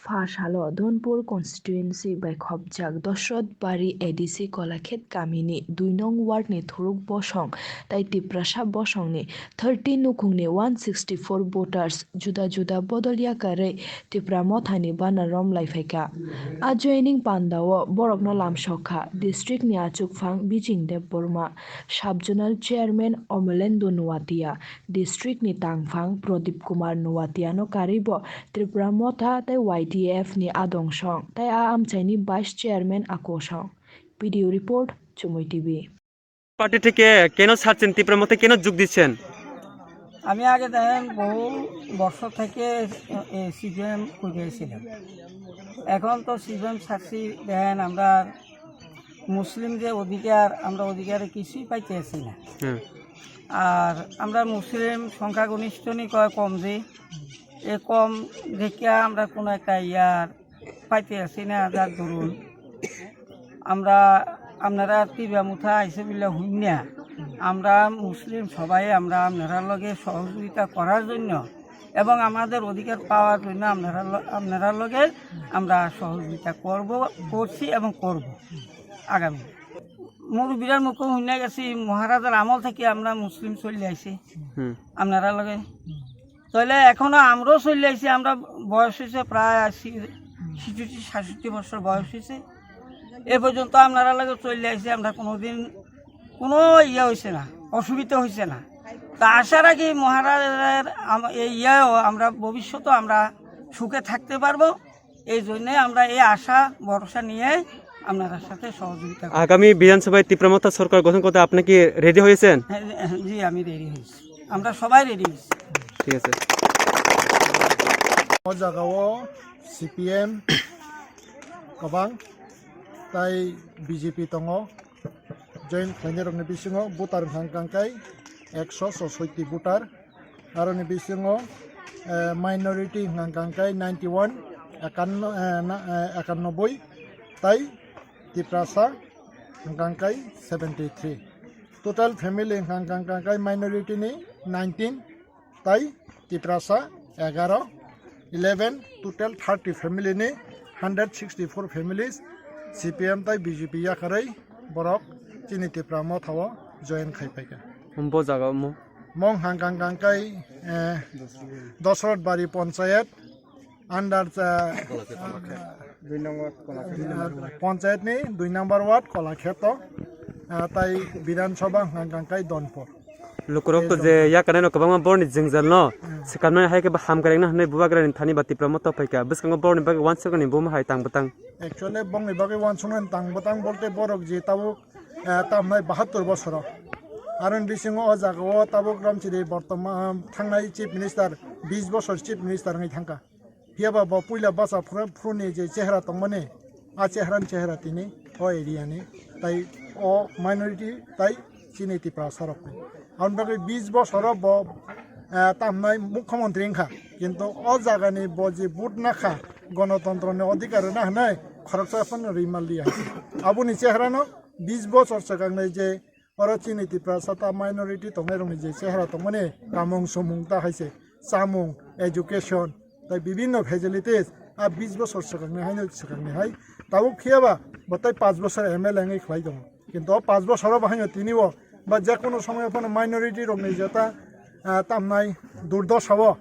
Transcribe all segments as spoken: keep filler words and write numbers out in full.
Pha salo Dhonpur constituency bai khopjak Dosrot Bari A D C Kolakhet kamini dui nong ward ni Thuruk Bosong tai Tiprasa Bosong ni thirty nukhung ni one sixty four voters juda juda bodol yakarwi Tipra Motha ni banner romlai phaikha. A joining panda o borok no lamsok kha district ni achukphang Bijing Debbarma, sub zonal chairman Omelendo Nuatia, district ni tangphang Pradip Kumar Nuatia no karwi bo Tripura Motha tei Y T F ni adong song tei a amchaini vice chairman ako song. Video report, Chumui T V. Party থেকে কেন ছাড়ছেন, ত্রিপুরা মতে কেন যোগ দিচ্ছেন? আমি আগে দেখেন বহু বছর থেকে সিপিএম করে এসেছিলাম। এখন তো সিপিএম ছাড়ছি, দেখেন আমরা মুসলিম যে অধিকার, আমরা অধিকারে কিছুই পাইতে আছি না। হুম। আর আমরা মুসলিম সংখ্যাগরিষ্ঠ নি কয় কম যে, এ কম দেখিয়া আমরা কোনো একটা ইয়ার পাইতে আছি না, যার দরুন আমরা, আপনারা ত্রিপুরা মুথা আইসে বিলে হুইন্যা, আমরা মুসলিম সবাই আমরা আপনারা লগে সহযোগিতা করার জন্য এবং আমাদের অধিকার পাওয়ার জন্য আপনারা ল-, আপনারা লগে আমরা সহযোগিতা করব, করছি এবং করব আগামী। মুরব্বীরার মুখে হুইন্যা গেছি, মহারাজার আমল থেকে আমরা মুসলিম চলে আইছি হুম। আপনারা লগে। তাহলে এখনো আমরাও চলে আইছি, আমরা বয়স হয়েছে প্রায় আশি, ছেষট্টি, সাতষট্টি বছর বয়স হয়েছে। এ পর্যন্ত আপনারা লগে চলে আইছি, আমরা কোনোদিন কোনো ইয়ে হয়েছে না, অসুবিধা হয়েছে না। তা আশা রাখি মহারাজার আম-, এই ইয়েও আমরা ভবিষ্যতে আমরা সুখে থাকতে পারবো। এই জন্যে আমরা এই আশা ভরসা নিয়ে আপনার সাথে সহযোগিতা করব। আগামী বিধানসভায় ত্রিপুরা মথা সরকার গঠন করতে আপনি কি রেডি হয়েছেন? হ্যাঁ, হ্যাঁ, জি, আমি রেডি হয়েছি, আমরা সবাই রেডি হয়েছি। ঠিক আছে। O jagao C P M kwbang tai B J P tongo. Join khlainairokni bisingo voter wngkha hwnkhe ekso sosoiti voter. Aroni bisingo, eh, minority hwnkha hwnkhe ninety one, ekanno, eh, na, eh, ekannoboi, tai Tiprasa hwnkha hwnkhe seventy three. Total family hwnkha hwnkhe minority ni nineteen, tai Tiprasa egaro, eleven, total thirty family ni hundred sixty four families C P M tai B J P yakarwi borok chini Tipra Mothao join khai phaikha. Bo jaga omo? Mong hang kang kang kai, eh, Dosrot Bari Ponchayat under, eh, Dui number Kolakheto. Ponchayat ni dui number ward Kolakheto, eh, tai Bidhan Sabha hang kang kai Donpur. Lukurok to je yakarnai no kwbangma borni jwngjal no swkangmani hai khe bo hamkrai wngna hwnwi bubagrani thani ba Tipra Motha phaikha. Bwskango borni bagwi uansukmani buma hai tang bwtang. Actually bongni bagwi uansukmani tang bwtang bolte borok je tabuk, eh, tamnai bahattur bosoro. Aroni bisingo o jagao tabuk romchide bortoman thangnai chief minister, bis bosor chief minister wngwi thangkha. Phiyaba bo puila basa phuru-, phuruni je chehra tongmani, a chehra ni chehra tini o area ni, tai o minority tai chini Tiprasa rok ni. Aboni bagwi bis bosoro bo, eh, tamnai mukhyamantri wngkha, kintu o jaga ni bo je vote nakha, gonotontro ni odhikar rwna hwnwi khoroksa phano ri manliya. Aboni chehra no bis bosor swkang ni je Oro chini Tiprasa ta minority tongnai rokni je chehra tongmani kamung sumung ta hai se chamung, education, tai bibinno facilities a bis bosor swkangni haino swkangni hai tabuk phiyaba bo tai panch bosor M L A wngwi khlai tongo. Kintu o panch bosoro bo haino tini o ba je kono somoy phano minority rokni je ta, ah, tamnai durdosa o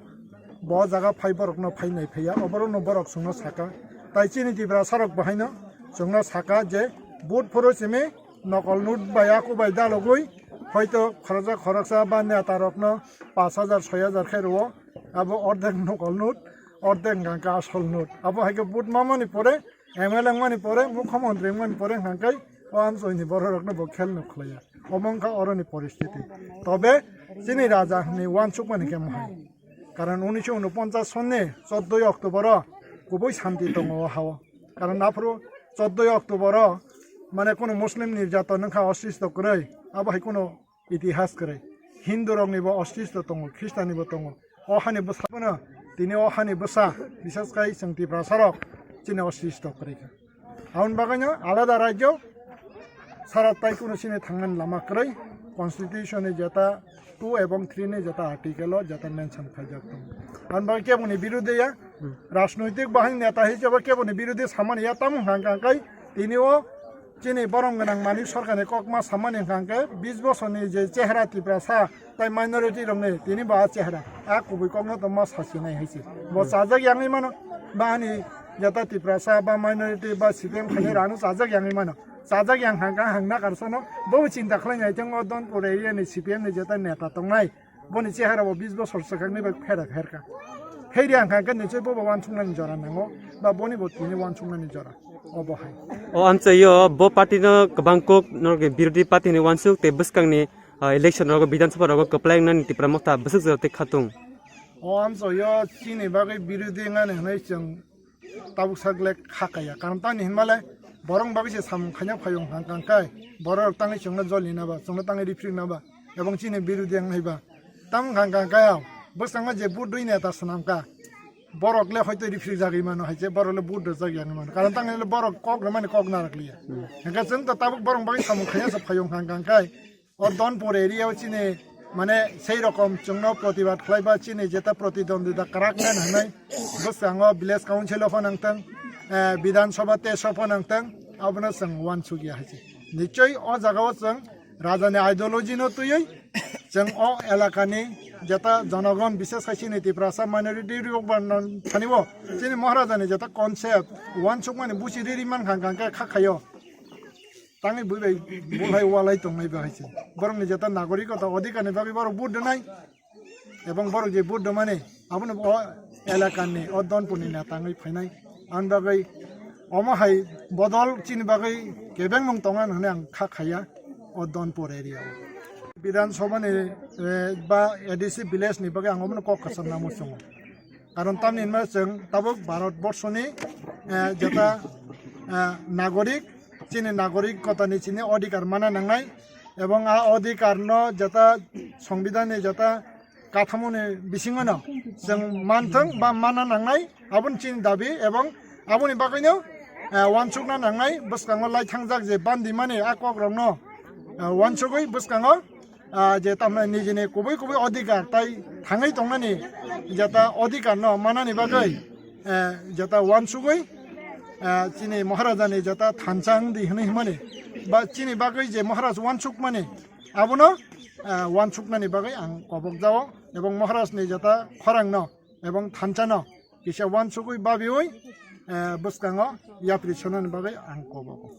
bo jaga phai borokno phai nai phaiya, oborokno borok chwngno saka. Tai chini Tiprasa rok bo haino chwngno saka je vote phuru simi nokol note bai aku bai dalogwi hoito khoroksa khoroksa ba neta rokno pash hajar soi hajar khe rwo, abo ordek nokol note, ordek hwnkha khe asol note. Abo hai khe vote mamani pore, M L A wngmani pore, mukhyamantri wngmani pore hwnkha khe o amchoini borok rokno bo khel nuk khlaiya. Omo wngkha oroni poristiti. Tobe chini raja ni uansukmani khe mohai. Karon unisho unoponchas sonni choddoi October o kubui santi tongo o hao. Karon aphuru choddoi October o mane kuno Muslim nirjaton wngkha, ostisto kwrwi, abo hai kuno itihas kwrwi. Hindu rokni bo ostisto tongo, Khristian ni bo tongo. O hani bwsa bono tini o hani bwsa, bisas khai chwng Tiprasa rok chini ostisto kwrwi kha. Aboni bagwino alada rajyo sara tai kuno chini thangnani lama kwrwi. Constitution ni jeta two ebong three ni jeta article o jeta mention khaijak tongo. Ani bagwi keboni birodhi ya, rajnoitik bahai neta hisabe keboni birodhi samani ya, tamo hwnka hwnka khe tini o chini borom gwnang Manik Sarkar ni kokma samani hwnka hwnka khe bis bosorni je chehra Tiprasa tai minority rokni tini bo a chehra a kubui kokno tongma sasinai hai se. Bo chajak yangwi mano, ba ani jeta Tiprasa ba minority ba C P M khainai rano chajak yangwi mano. Chajak yang hang kha hang na karsano bo chinta khlai nai thang o Donpur area ni C P M ni jeta neta tongnai boni chehara bo bis bosor swkang ni bai phera pherka. Pheri ang kha khe nichoi bo bo wansuknani jora nango ba boni bo tini wansuknani jora obo hai. O amchaio bo party no kwbang kok norok birodhi party ni wansuk tei bwskang ni, ah, election rogo Bidhan Sabha rogo kwplai wngnani Tipra Motha bwswk jora tei khatung. O amchaio chini bagwi birodhi wngnani hwnwi chwng tabuk sak le kha kaya. Karon tamni hinmale borok bagwi se samung khaina phayung hang kang kai. Borok tangwi chwngno joli na ba, chwngno tangwi rifrik na ba, ebong chini birodhi wng hai ba. Tam hang kang kaya, bwskango je budui neta swnam ka. Borok le hoito rifrik jagwi mano hai je, borok le budui jagwi mano. Karon tangni le borok kok rwmani kok narak liya. Hingke chwng to tabuk borok bagwi samung khaina se phayung hang kang kai. O Donpur area o chini mane sei rokom chwngno protibad khlaiba chini jeta protidwandita kwrak nai hwnwi bwskango village council o phano nangtang, eh, Bidhan Sabha teso phano nangtang, abono chwng wansukya hai se. Nichoi o jaga o chwng rajani ideology no twiwi chwng o elakani jeta jonogon, bishes khai chini Tiprasa minority rok ba thani o chini Maharajani jeta concept wansukmani buchi riri man kha kha kha khayo. Tangwi bui bai bulhai walai tongnai bahai se. Borokni jeta nagorikota odhikarni bagwi borok vote rwnai. Ebong borok je vote rwmani abono o elakani o Donpurni neta wngwi phainai. Ani bagwi omo hai bodol chini bagwi kebengmung tongnani hwnwi ang kha khaiya o Donpur area o. Bidhan Sabhani, eh, ba A D C village ni bagwi ang omono kok kwcham namo chwngo. Karon tamni hwnba chwng tabuk Bharat borsoni, eh, jeta, eh, nagorik, chini nagorik kotani chini odhikar mana nangnai, ebong a odhikar no jeta songbidan ni jeta kathamo ni bisingo no chwng manthwng ba mana nangnai, aboni chini dabi, ebong aboni bagwi no, eh, wansukna nangnai, bwskango lai thangjak je bandi mani a kok rok no, eh, wansugwi bwskango ah, je tamni nijini kubui kubui odhikar tai thangwi tongnani jeta odhikar no manani bagwi, eh, jeta wansugwi, eh, chini Maharajani jeta thansa wngdi hwnwi himani ba chini bagwi je Maharaj wansukmani abono, eh, wansuknani bagwi ang kobok jao ebong Maharajni jeta khorang no ebong thansa no kisa wansugwi babiwi, eh, bwskango yapri sonani bagwi ang kobok.